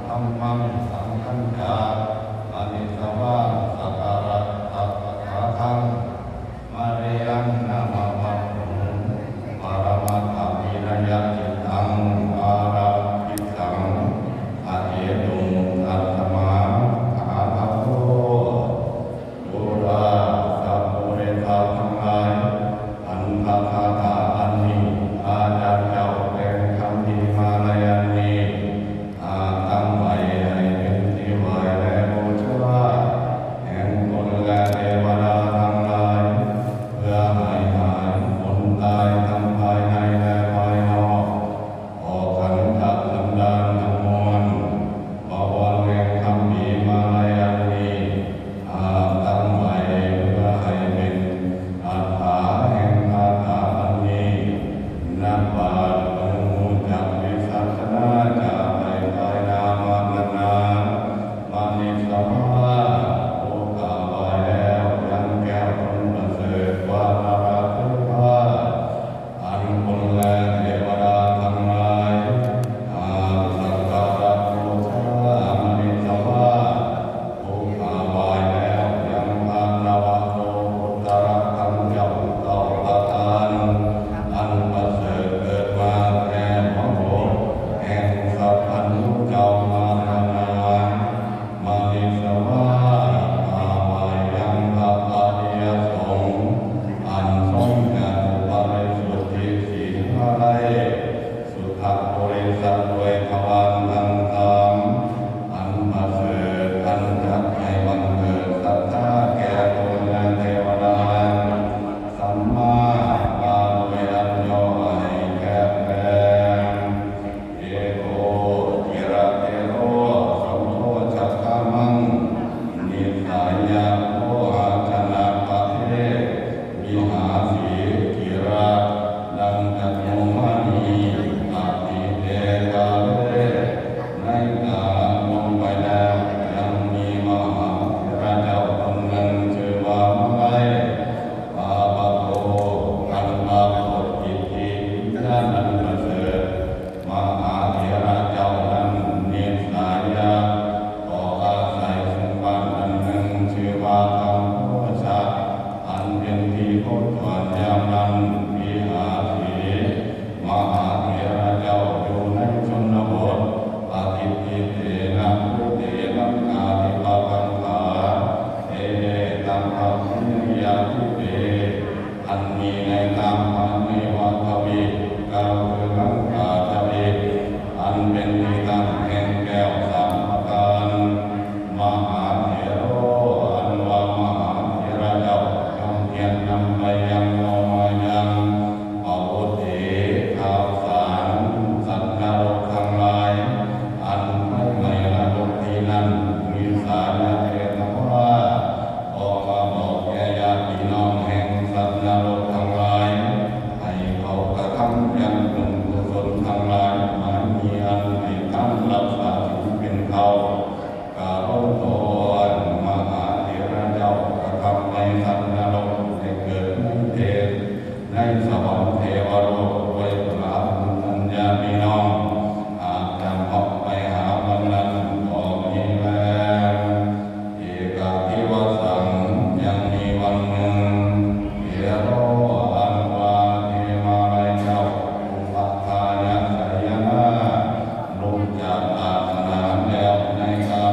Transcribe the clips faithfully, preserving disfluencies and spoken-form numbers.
ธัมมัง สังฆัญจะ อะนิสวา สักการะ สักกาทัง มาริยัง นะมะวัตถุ ปะระมะตะวินยะจิตตัง อาราธิสัง อะเอตุง ตัสมา สาธโว ดูราสัพพุริสะทั้งหลาย อันพระคาถาอันนี้ อาจารย์เจ้าแต่งคำพีมาลายันนี้ หากตั้งไว้ให้เป็นที่ไหว้และบูชา แห่งคนและเทวดาทั้งหลาย เพื่อให้หายคนตายทั้งภายในและภายนอก ออกขันธสันดานทั้งมวล บวรแห่งคำพีมาลายันนี้ หากตั้งไว้เพื่อให้เป็นอัฏฐาแห่งคาถาอันนี้ นักปราชญ์เพิ่งรู้จักวิสัชนาจะไปภายหน้ามากนักหนา มานิสวา ผู้กล่าวไว้แล้วยังแก้วคนประเสริฐกว่านรเทวา อันคนและเทวดาทั้งหลาย หากสักการะบูชามานิสวา ผู้กล่าวไว้แล้วยังพระนวโลกุตระธรรมเจ้าเก้าประการ อันประเสริฐเกิดมาแต่หัวอกแห่งสัพพัญญูเจ้ามานา มานิสวา ถวายยังพระอริยสงฆ์ อันทรงจารุปริสุทธิศีลาลัย สุทธบริษัทด้วยทวารทั้งสาม อันประเสริฐ อันจักให้บังเกิดศรัทธาแก่คนและเทวดา สัมมาว่าโดยอันย่อให้แก่แปลง เอโกจิระเทโร สัมโพชคามัง นิสายะโวหาชนะปะเท วิหาสีจิระ ดังจักมุมมณี อภิเทกาเล ในกาลล่วงไปแล้ว ยังมีมหาเถระเจ้าคนหนึ่งชื่อว่ามาลัย ปาปะโก อันปรากฏอิทธิญาณอันประเสริฐ มหาเถระเจ้านั้นนิสายะ ก็อาศัยซึ่งบ้านอันหนึ่งชื่อว่ากัมโพชะ อันเป็นที่คบจรยามนั้น วิหาสี มหาเถระเจ้าอยู่ในชนบท อธิตถิเตนะภูเต ลังกาธิปกังขา เอเดตังพระวินิยาธิเป อันมีในตามพระเนวทวีป กล่าวคือลังกาทวีป อันเป็นที่ตั้งแห่งแก้วสามประการ มหาเถโร อันว่ามหาเถระเจ้า ย่อมเทียนนำไปยังโลมายัง ปวุตติ ข่าวสาร สัตว์นรกทั้งหลาย อันไฟไหม้นรกที่นั่น นิสายะเทวา ออกมาบอกแก่ญาติพี่น้องแห่งสัตว์นรกทั้งหลาย ให้เขากระทำยังบุญกุศลทั้งหลาย หมายมีอันให้ทานรักษาศีลเป็นเต้า กาโรโต อันมหาเถระเจ้ากระทำให้สัตว์นรกได้เกิดในเทพ ในสวรรค์เทวโลกด้วยพระบุญอันญาติพี่น้อง อาจจะเหาะไปหาวันนั้นก็มีแล เอกัคขีวสัง ยังมีวันหนึ่ง เถโร อันว่าเทวาลัยเจ้า อุปัฏฐายะไสยนา ลุกจากอาสนะแล้วในกา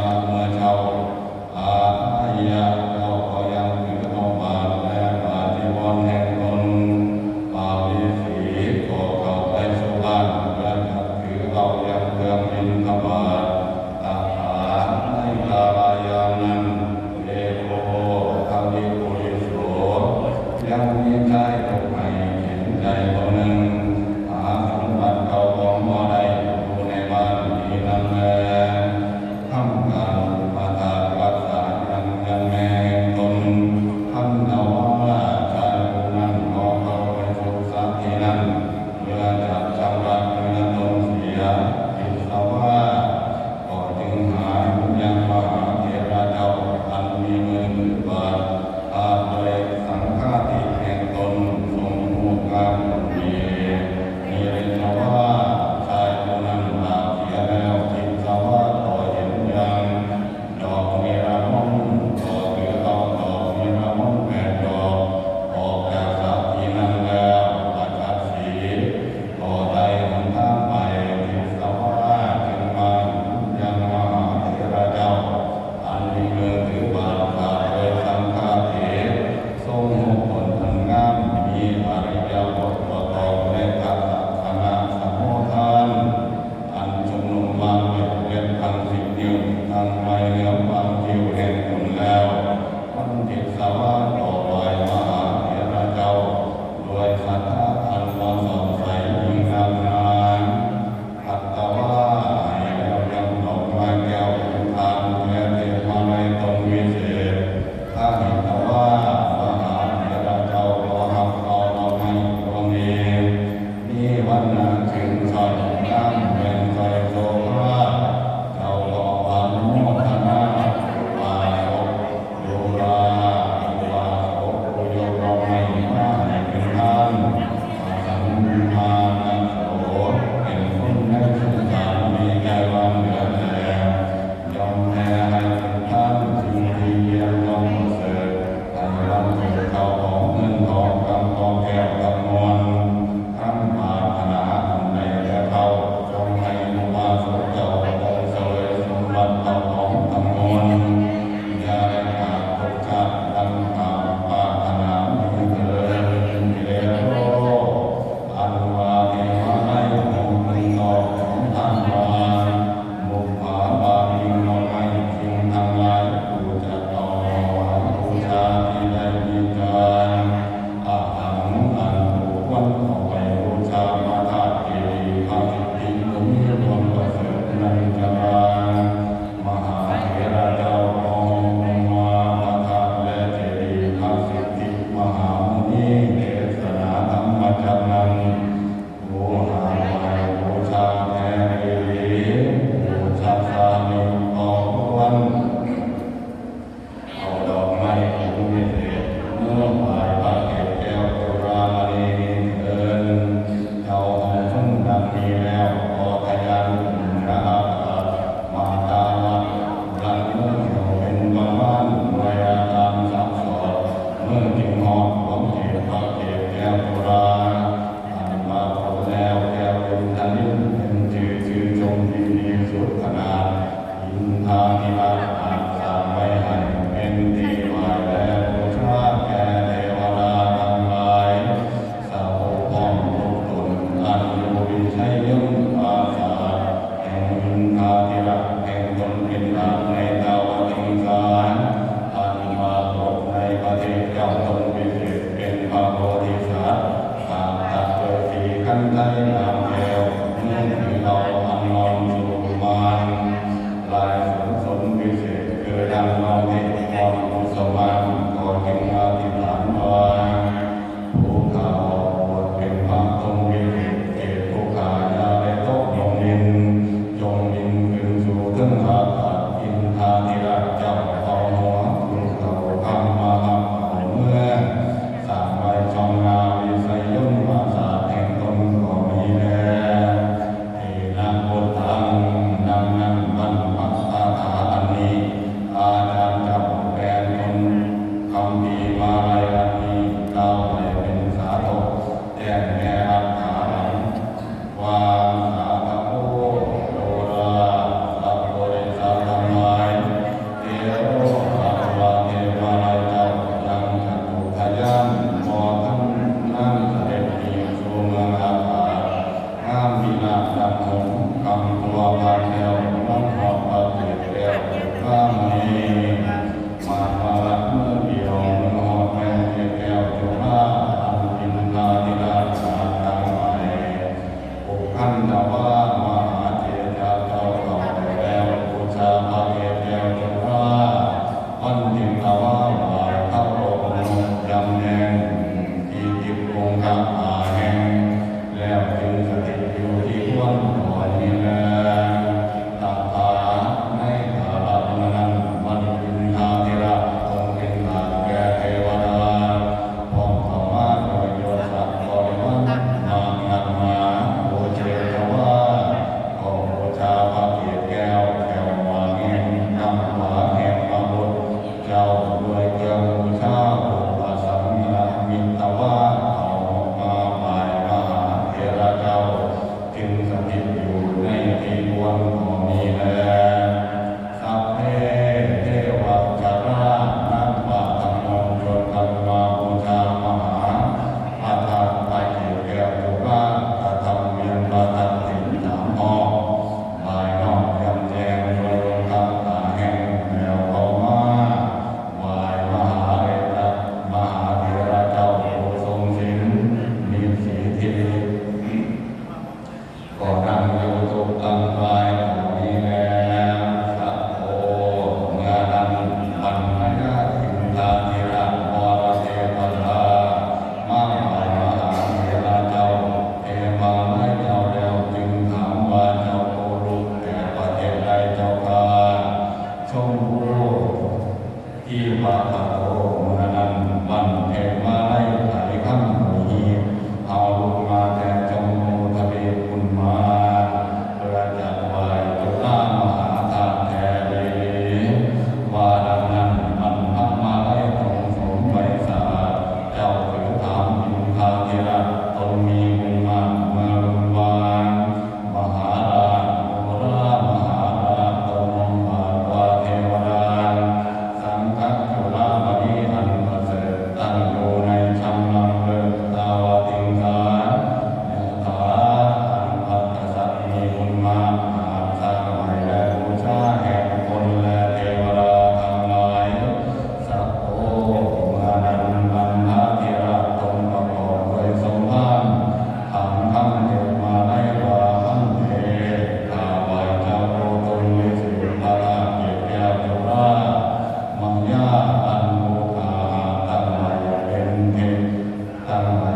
ทาธิราชสร้างไว้ให้เป็นที่ไหว้และบูชาแก่เทวดาทั้งหลาย สาวกพร้อมทุกตน อันอยู่วิชัยยมปราสาทแห่งอินทาธิราชแห่งตนเป็นหลักในตาวติงสา อันปรากฏในประเทศเจ้าตนวิเศษเป็นพระโพธิสัตว์ หากตัดด้วยสีขันไทยนามแก้ว เมื่อมีเราอันนอนสู่มาน ลายสนสนวิเศษ คือดังเราเทศก่อนกุศลมาน ก็จึงอธิษฐานว่า ผู้ข้าออกบวชเป็นพระตนวิเศษ เขตผู้ข้าอย่าได้ตกลงดิน จงบินขึ้นสู่เทิงอากาศ อินทาธิราชเจ้าเอาหัวผู้เฒ่าคำมาหับเอาเมื่อ สร้างไว้ช่องนาวิสัยยนต์ปราสาทแห่งตนก็มีแล เอนะพุทธัง ดังนั้นบรรพคาถาอันนี้ อาจารย์เจ้าแปลตนคำพีมาลัยอันนี้กล่าวไว้เป็นสาธก แจ้งแก่อัฏฐาหลัง ว่าสาธโก ดูราสัพพริสะทั้งหลาย เทโร อันว่าเทวาลัยเจ้ายังจตุทยานบ่ทันนานเสด็จหนีสู่เมืองอากาศ งามวิลาศดังหงส์ คำตัวพาแก้ว น้องหอดพระเกศแก้วจุฬามณี มาพระลักษณ์เมื่อเดียว เมืองหอดแม่เกศแก้วจุฬา อันอินทาธิราชสาดดังไป ปุคคันธวามหาเถระเจ้าเข้าไปแล้ว บูชาพระเกศแก้วจุฬา วันทิตวา ไหว้พระโอษฐ์ยำแนง ที่จิตองค์พระอาแห่ง แล้วจึงสถิตอยู่ที่ควรก่อนนี้แล ตถา ในกาลเมื่อนั้น วันอินทาธิราชทรงเป็นทาสแก่เทวดา พร้อมเข้ามาโดยยศบริวารมากนักหนา บูเชตวา ก็บูชาพระเกศแก้ว แก้วว่าแห่งคำว่าแห่งพระพุทธเจ้า ด้วยเครื่องบูชาอุปสัมมิตวา เอามาไหว้มหาเถระเจ้า จึงสถิตอยู่ในที่ควรก็มีแล สัพเพเทวาจารา นักปราชญ์ทั้งมวลชวนกันมาบูชามหา พระธาตุพระเกศแก้วจุฬา กระทำเวียนพระธาตุสิบสามรอบ ไหว้นอบยำแจงโดยองค์พระตาแห่งแล้วเข้ามา ไหว้มหาเถระ มหาเถระเจ้าผู้ทรงศีล มีสีที่ ก็นั่งอยู่ทุกข์ทั้งหลายก็มีแล้ว สัพโพ เมื่อนั้นบรรพชาอินทาธิราชวรเทพดา มาไหว้มหาเถระเจ้า เทวาลัยเจ้าแล้วจึงถามว่า เจ้าผู้ลุกแต่ประเทศใดเจ้าข้า ชมพู ที่ว่าพระโตเมื่อนั้นวันเทวาลัยไขคำโลหิต เอาลุกมาแต่จมพูทวีปคุณมา เพื่อจะไหว้จุฬามหาธาตุแท้ดี ว่าดังนั้นบรรพมาลัยจงสมไว้สา เจ้าถือถามอินทาธิราชตนมีบุญมากเมื่อรุ่นวาน มหาราช โอรามหาราช ตนองค์บาทว่าเทวดา สังฆจุฬามณีอันประเสริฐ ตั้งอยู่ในชั้นล้ำเลิศตาวติงสา ยถา อันพระกษัตริย์มีบุญมาก หากสร้างไว้และบูชาแห่คนและเทวดาทั้งหลาย สัพโพ เมื่อนั้นนันทาธิราชตนประกอบด้วยสมภาร ถามคำเทวาลัยว่า พันเต ข้าไหว้เจ้าผู้ตนวิเศษพระธาตุเกศแก้วจุฬามายา อันผู้ข้าหากตั้งไว้เป็นเทพ ตั้งไว้